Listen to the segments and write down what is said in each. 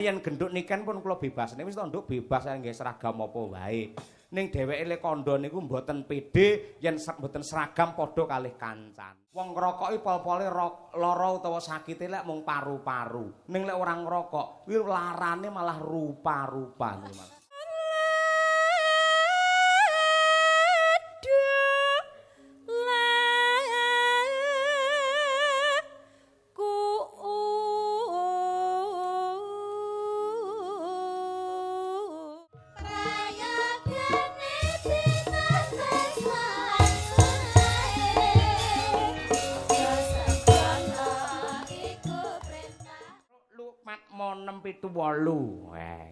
Yen genduk niken pun kula bebasne wis to nduk bebas nggih seragam apa wae. Ning dheweke le kandha niku mboten pede yen mboten seragam padha kalih kancan. Wong ngrokok iki pol-pole lara utawa sakite lek mung paru-paru. Ning lek ora ngrokok kuwi larane malah rupa-rupa niku Mas.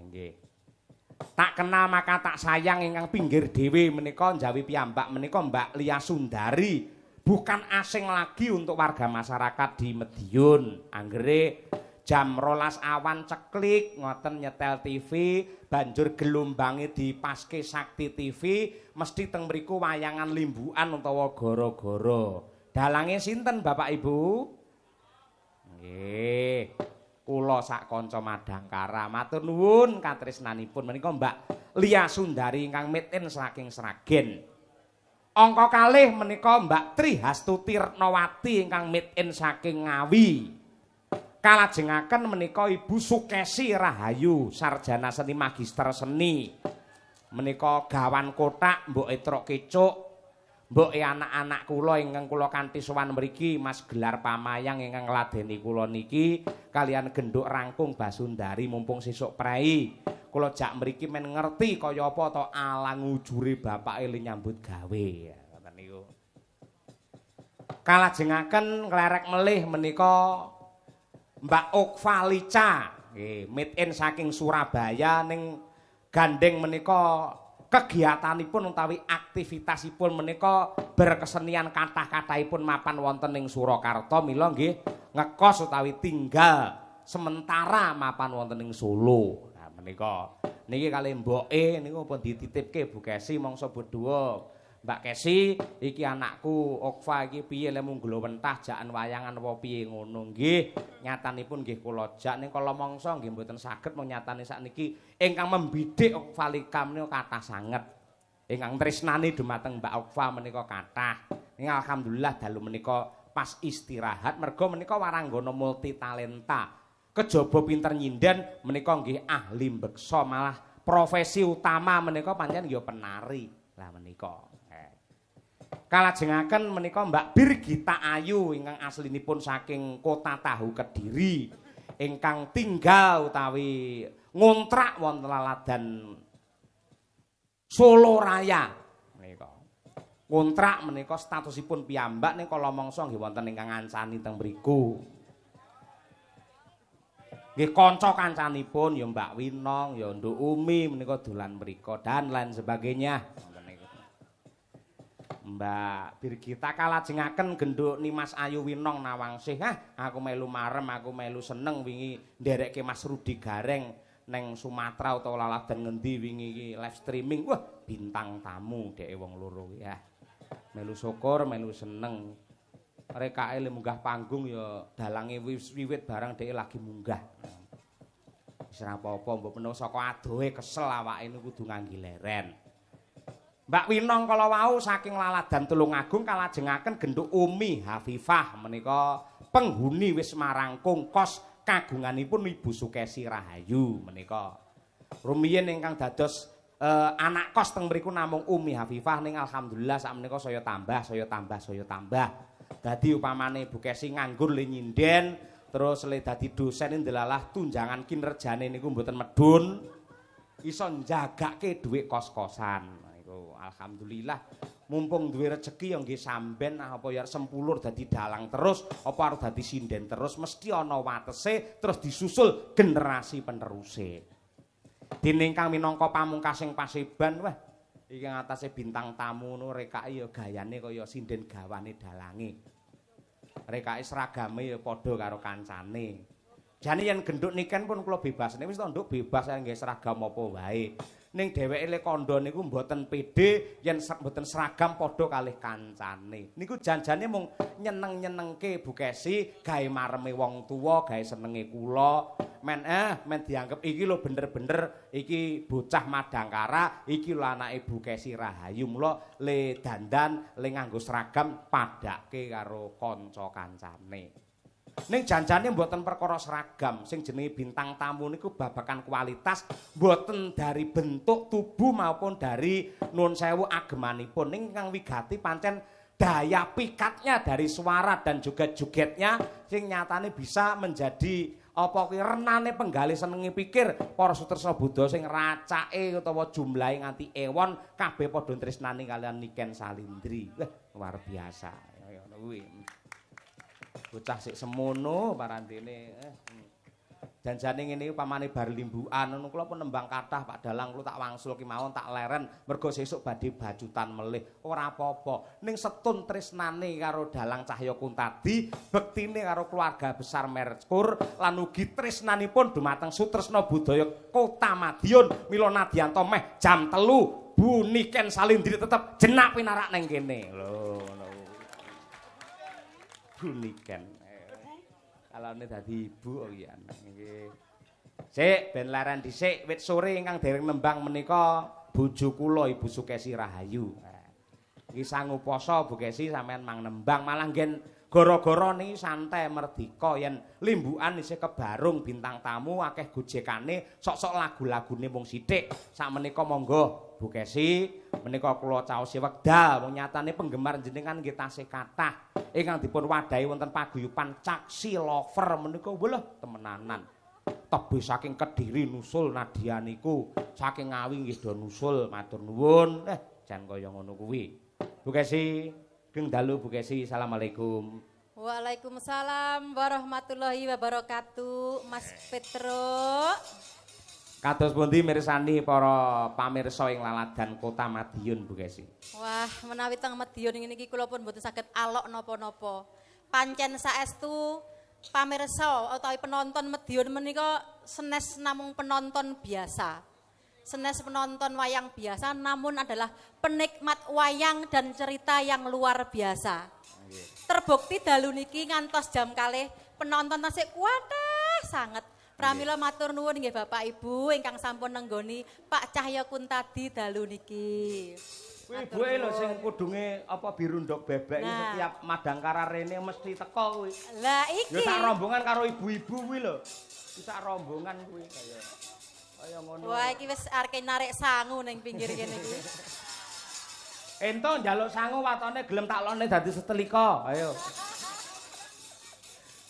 Nggih. Tak kenal maka tak sayang ingkang pinggir dhewe menika njawi piyambak menika Mbak Lia Sundari bukan asing lagi untuk warga masyarakat di Madiun. Anggere jam 12 awan ceklik ngoten nyetel TV banjur gelombange dipaske Sakti TV mesti teng mriku wayangan limbukan utawa gara-gara. Dalange sinten Bapak Ibu? Nggih. Kula sak kanca Madangkara matur nuwun katresnanipun menika Mbak Lia Sundari ingkang made in saking Sragen. Angka kalih menika Mbak Tri Hastuti Retnowati ingkang made in saking Ngawi. Kalajengaken menika Ibu Sukesi Rahayu sarjana seni magister seni. Menika gawan kotak mbok etrok kecuk mboke anak-anak kula ingkang kula kanthi sowan mriki Mas Gelar Pamayang ingkang ngladeni kula niki kalian genduk rangkung Basundari mumpung sesuk prei. Kula jak mriki men ngerti kaya apa to alang ujure bapake le nyambut gawe ngoten niku. Kalajengaken nglerek melih menika Mbak Okva Lica nggih made in saking Surabaya ning gandeng menika kegiatanipun utawi aktivitasipun menika berkesenian kathah-kathahipun mapan wonten ing Surakarta mila nggih ngekos utawi tinggal sementara mapan wonten ing Solo. Nah menika niki kalih mboke niku pun dititipke Bu Kesi mangsa bodho. Mbak Kesi iki anakku Okva iki piye le mung glowentah jakan wayangan apa piye ngono nggih. Nyatanipun nggih kula jak ning kala mangsa nggih mboten saged mung nyatane sakniki ingkang membidik Okva Lika menika kathah sanget. Ingkang tresnani dumateng Mbak Okva menika kathah. Ning alhamdulillah dalu menika pas istirahat merga menika waranggana multi talenta. Kejaba pinter nyinden menika nggih ahli mbeksa malah profesi utama menika pancen ya penari. Lah menika kalajengaken menika Mbak Birgita Ayu ingkang aslinipun saking Kota Tahu Kediri ingkang tinggal utawi ngontrak wonten laladan Solo Raya menika. Ngontrak menika statusipun piyambak ning kala mangsa nggih wonten ingkang ngancani teng mriku. Nggih kanca kancanipun ya Mbak Winong, ya Nduk Umi menika dolan mriku dan lain sebagainya. Mbak Birgita kalajengaken genduk Nimas Ayu Winong Nawangsih. Hah, aku melu marem, aku melu seneng wingi nderekke Mas Rudi Gareng neng Sumatera utawa laladan ngendi wingi iki live streaming. Wah, bintang tamu dheke wong loro kuwi. Melu syukur, melu seneng. Rekake le munggah panggung ya dalange wis wiwit barang dheke lagi munggah. Wis ora apa-apa mbok menawa saka adohe kesel awake niku kudu ngangge leren. Mbak Winong kala wau saking laladan Tulungagung kalajengaken genduk Umi Hafifah menika penghuni Wisma Rangkung kos kagunganipun Ibu Sukesi Rahayu menika. Rumiyin ingkang dados anak kos teng mriku namung Umi Hafifah ning alhamdulillah sakmenika saya tambah, saya tambah, saya tambah. Dadi upamane Bu Kesi nganggur le nyinden terus le dadi dosen ndelalah tunjangan kinerjane niku mboten medhun iso njagake dhuwit kos-kosan. Alhamdulillah mumpung duwe rejeki ya nggih samben apa ya sempulur dadi dalang terus apa arep dadi sinden terus mesti ana watese terus disusul generasi peneruse. Dene ingkang minangka pamungkasing paseban wah iki ngatasé bintang tamu ngono rekake ya gayane kaya sinden gawane dalange. Rekake seragame ya padha karo kancane. Jane yen genduk niken pun kula bebasne wis to nduk bebas nggih seragam apa wae. Ning dheweke le kandha niku mboten pede yen mboten seragam padha kalih kancane. Niku janjane mung nyeneng-nyenengke Bu Kesi, gawe mareme wong tuwa, gawe senenge kula. Men men dianggep iki lho bener-bener iki bocah Madangkara, iki lho anake Bu Kesi Rahayu. Mula le dandan, le nganggo seragam padake karo kanca-kancane. Ning janjane mboten perkara seragam, sing jenenge bintang tamu niku babakan kualitas, mboten dari bentuk tubuh maupun dari nuwun sewu agemanipun. Ning ingkang wigati pancen daya pikatnya dari suara dan juga jogetnya sing nyatane bisa menjadi apa kuwi renane penggalih senenge pikir para sutresna Buddha sing racake utawa jumlahe nganti ewon kabeh padha tresnani kalian Niken Salindri. Wah, luar biasa. Kaya ngono kuwi. Bocah sik semono parandene. Janjane ngene iki pamane bar limbukan ngono kula pun nembang kathah Pak Dalang kula tak wangsul ki mawon tak leren mergo sesuk badhe bajutan melih. Ora apa-apa. Ning setun tresnane karo Dalang Cahya Kuntadi, bektine karo keluarga besar Merkur lan ugi tresnanipun dumateng sutresna budaya Kota Madiun. Mila nadyanto meh jam 3 Bu Niken Salindri tetep jenak pinarak ning kene. Lho ngono. Bu Niken. Kalane dadi ibu kok iki nggih. Sik ben leren dhisik wit sore ingkang dereng nembang menika bojo kula Ibu Sukesi Rahayu. Iki sangu poso Bu Kesi sampean mang nembang malah nggen gara-gara niki santai merdika yen limbukan isih kebarung bintang tamu akeh gojekane sok-sok lagu-lagune mung sithik. Sakmenika monggo Bu Kesi menika kula caosi wekdal wong nyatane penggemar jenengan nggih tasih kathah ingkang dipun wadahi wonten paguyuban Caksi Lover menika wah temenanan. Tebih saking Kediri nusul Nadia niku, saking Ngawi nggih do nusul matur nuwun. Jan kaya ngono kuwi. Bu Kesi, geng dalu Bu Kesi, assalamualaikum. Waalaikumsalam warahmatullahi wabarakatuh, Mas Petro. Kados pundi mirsani para pamirsa ing laladan Kota Madiun Bu Kesi? Wah, menawi teng Madiun ngene iki kula pun mboten saged alok napa-napa. Pancen saestu pamirsa utawi penonton Madiun menika senes namung penonton biasa. Senes penonton wayang biasa namun adalah penikmat wayang dan cerita yang luar biasa. Terbukti dalu niki ngantos jam kalih penonton tasih kuatah sanget. Pramila matur nuwun nggih Bapak Ibu ingkang sampun nenggoni Pak Cahya Kuntadi dalu niki. Kuwi ibuke lho sing kudunge apa biru ndok bebek iki setiap Madangkara rene mesti teko kuwi. Lah iki. Ya sak rombongan karo ibu-ibu kuwi lho. Sak rombongan kuwi kaya kaya ngono. Wah iki wis arep narik sangu ning pinggir kene iki. Ento njaluk sangu watone gelem tak lone dadi setelika. Ayo.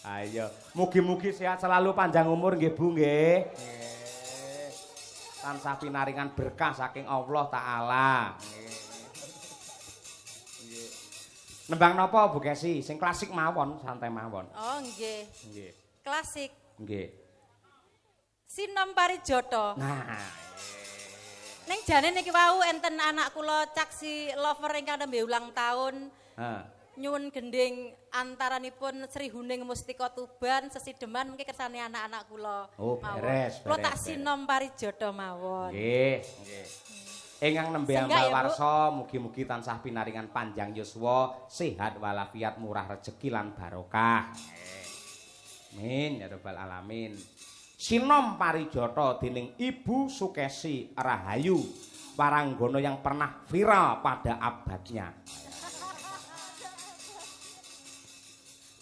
Ayo, mugi-mugi sehat selalu panjang umur nggih Bu nggih. Nggih. Tansah pinaringan berkah saking Allah Taala. Nggih. Nggih. Nembang napa Bu Kesi? Sing klasik mawon, santai mawon. Oh nggih. Nggih. Klasik. Nggih. Sinom Parijata. Nah. Ning jane niki wau enten anak kula Caksi Lover ingkang nembe ulang tahun. Heeh. Nyuwun gending antaranipun Sri Huning Mustika Tuban sesideman mungkin kersane anak-anak kula. Oh, beres, kula tak sinom Parijata mawon. Nggih, nggih. Ingkang nembe ambal warsa mugi-mugi tansah pinaringan panjang yuswa, sehat walafiat, murah rejeki lan barokah. Amin ya rabbal alamin. Sinom Parijata dening Ibu Sukesi Rahayu, waranggono yang pernah viral pada abadnya.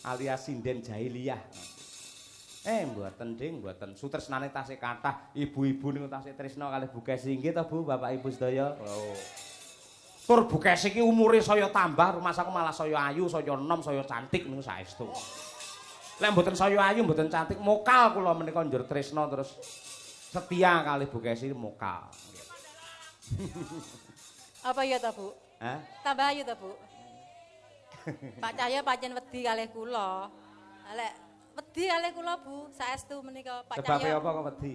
Alias sinden jahiliyah. Mboten ding, mboten. Sutresnane tasih kathah, ibu-ibu niku tasih tresna kalih Bu Kesi nggih ta Bu, Bapak Ibu sedaya. Oh. Tur Bu Kesi iki umure saya tambah, rumasaku malah saya ayu, saya enom, saya cantik niku saestu. Lek mboten saya ayu, mboten cantik, mokal kula menika njur tresna terus setia kalih Bu Kesi mokal. Apa ya ta, Bu? Hah? Tambah ayu ta, Bu? Pak Cahya pancen wedi kalih kula. Lek wedi kalih kula, Bu, saestu menika Pak Cahya. Sebabe apa kok wedi?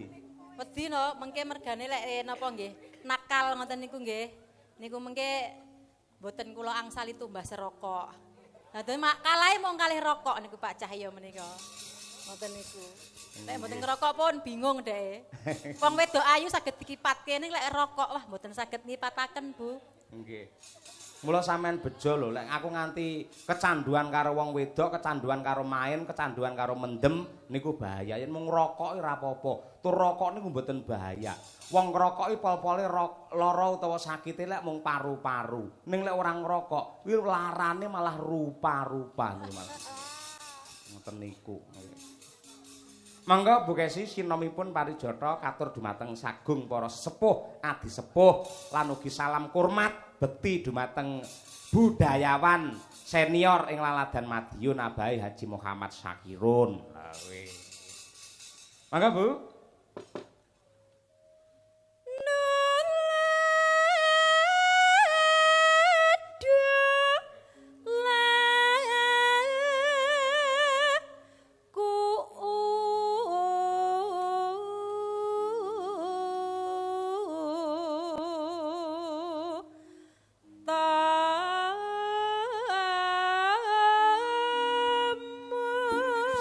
Wedi no, mengke mergane lek napa nggih, nakal ngoten niku nggih. Niku mengke mboten kula angsali tumbas rokok. Lah dene kalahe mung kalih rokok niku Pak Cahya menika. Ngoten niku. Nek mboten ngerokok pun bingung dhek. Wong wedok ayu saged dikipatke ning lek rokok wah mboten saged ngipataken, Bu. Nggih. Mula sampean bejo lho, lek aku nganti kecanduan karo wong wedok, kecanduan karo main, kecanduan karo mendem niku bahaya. Yen mung ngrokok ora apa-apa. Tur rokok niku mboten bahaya. Wong ngrokok iki pol-pole lara utawa sakite lek mung paru-paru. Ning lek ora ngrokok, kuwi larane malah rupa-rupa niku malah. Ngoten niku. Monggo Bu Kesi sinomipun parijata katur dumateng sagung para sepuh, adi sepuh lan ugi salam kurmat beti dumateng budayawan senior ing Laladan Madiun Abahe Haji Muhammad Syakirun. Lha kuwi. Monggo Bu.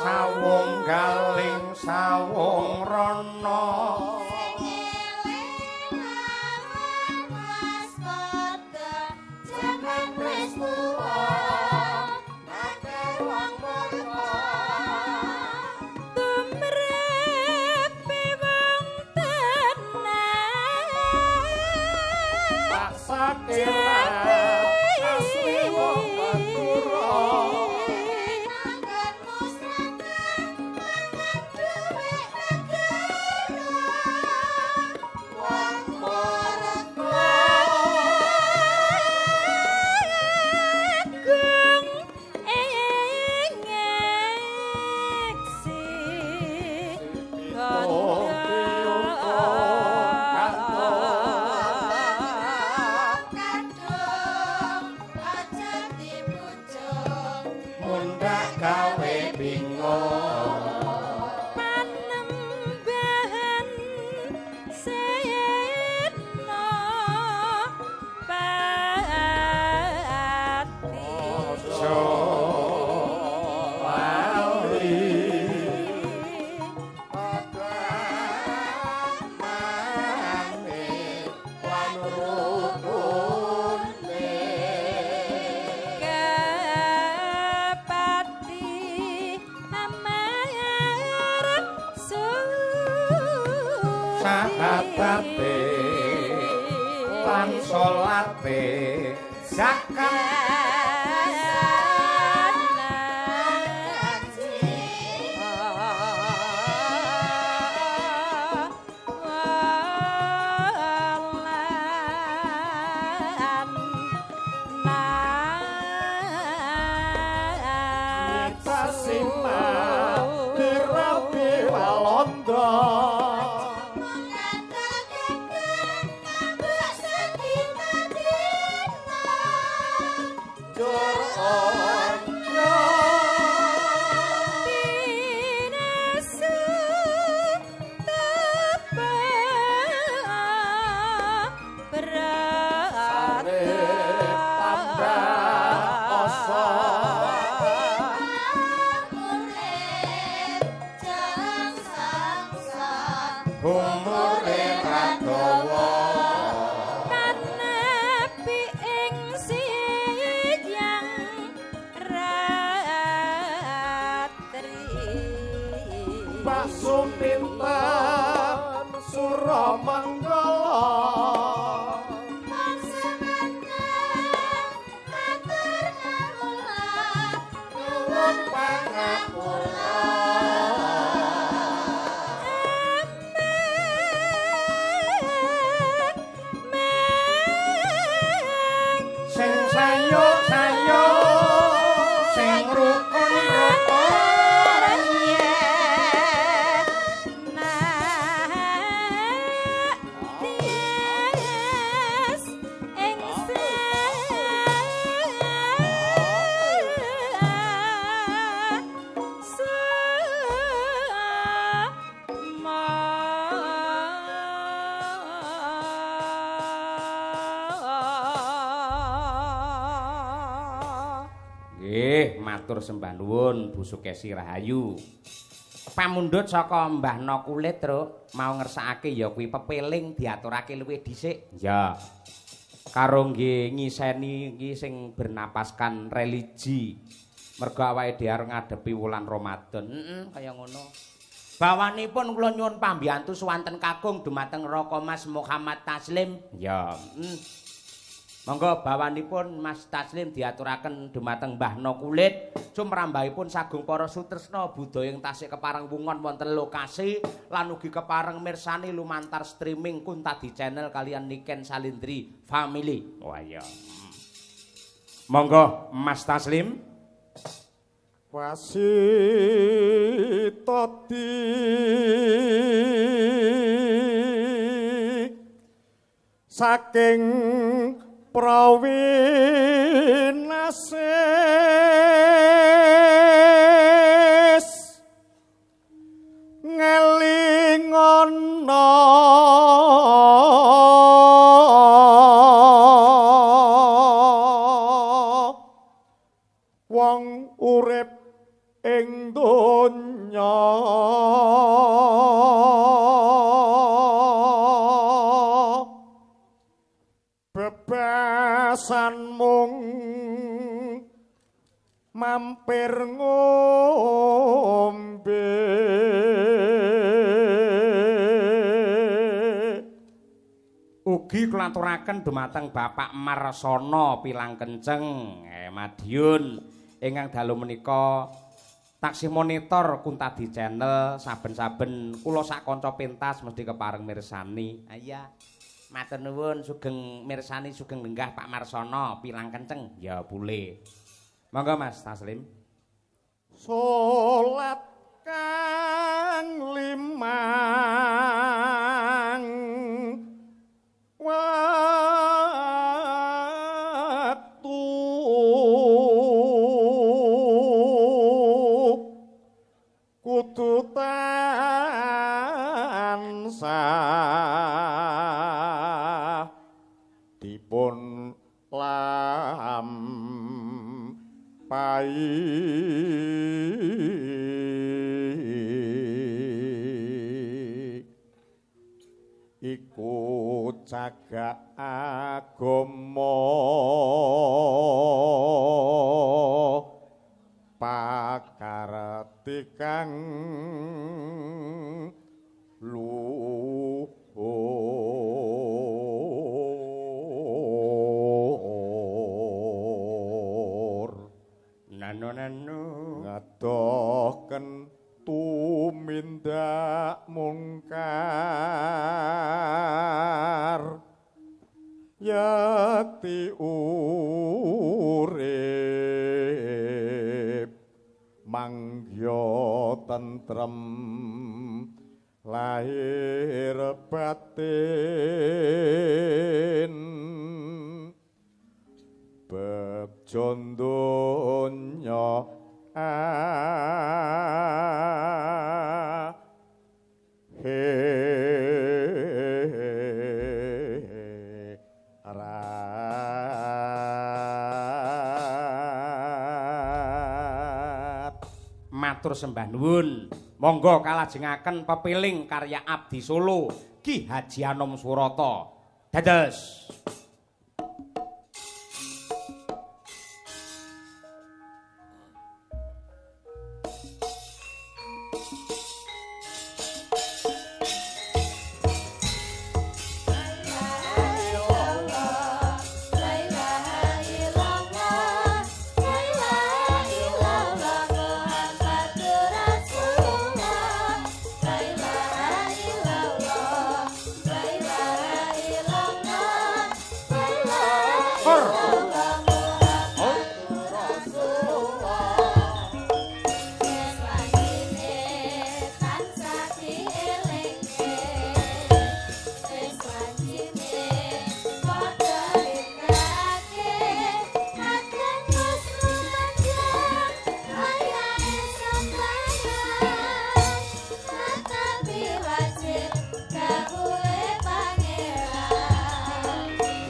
Sawung galing sawung rono sing eling lawan waspada jaman wis tuwa akeh wong murka tumrepe wong tenang tak sakira asli wong Madura. Sahabate lan salate zakat Nggih, matur sembah nuwun Bu Sukesi Rahayu. Pamundhut saka Mbah No Kulit, Truk, mau ngersakake ya kuwi pepeling diaturake luwih dhisik. Ya. Karo nggih ngiseni iki sing bernapaskan religi. Mergo awake dhewe arep ngadepi wulan Ramadan. Heeh, kaya ngono. Bawanipun kula nyuwun pambiyantu suwanten kakung dumateng Raka Mas Muhammad Taslim. Ya. Monggo bawanipun Mas Taslim diaturaken dumateng Mbah No Kulit, sumrambahipun sagung para sutresna budaya ing tasih kepareng wungon wonten lokasi lan ugi kepareng mirsani lumantar streaming Kuntadi Channel kalian Niken Salindri Family. Wah iya. Monggo Mas Taslim. Wasitati saking prawinasis ngelingono wong urip ing donya bebasan mung mampir ngombe. Ugi kula aturaken dumateng Bapak Marsono Pilang Kenceng Madiun ingkang dalu menika taksih monitor Kuntadi Channel saben-saben kula sak kanca pentas mesti kepareng mirsani. Iya. Matur nuwun sugeng mirsani sugeng lenggah Pak Marsono Pilang Kenceng. Ya pule. Monggo Mas Taslim. Salat kang limang waktu kudu tansah dipun lampahi iku cagak agama pakarti kang luhur. Nano nano ngadohken tumindak mungkar yakti urip mangya tentrem lahir batin begjo donya akhirat. Matur sembah nuwun. Monggo kalajengaken pepiling karya Abdi Solo Ki Haji Anom Surata. Dados. Wajib dawuhe pangeran.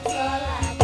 Salat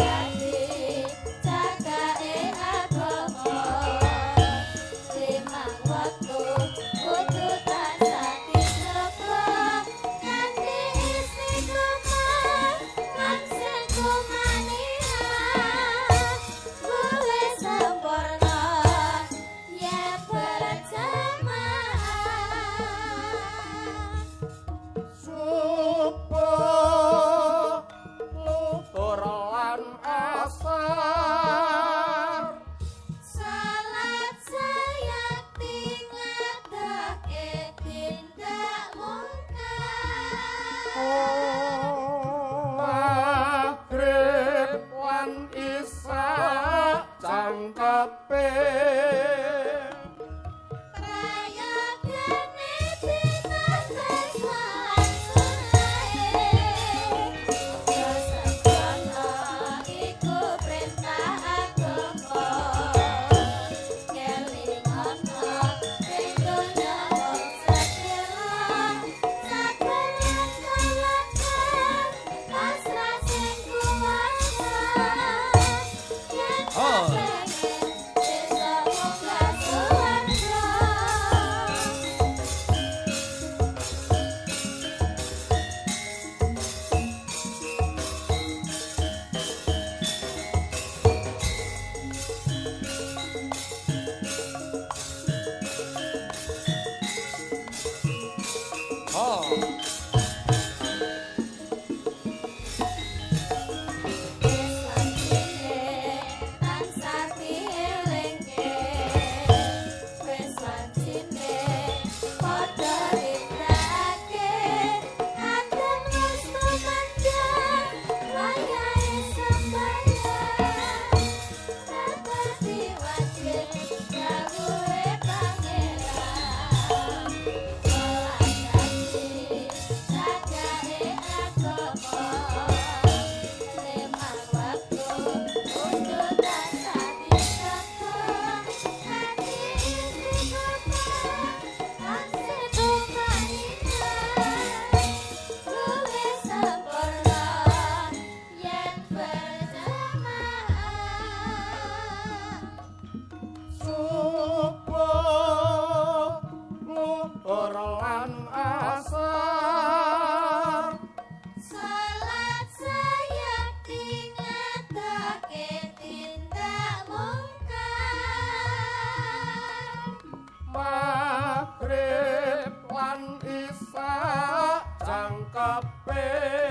Maghrib lan Isya cangkepe. Maghrib lan Isya cangkepe.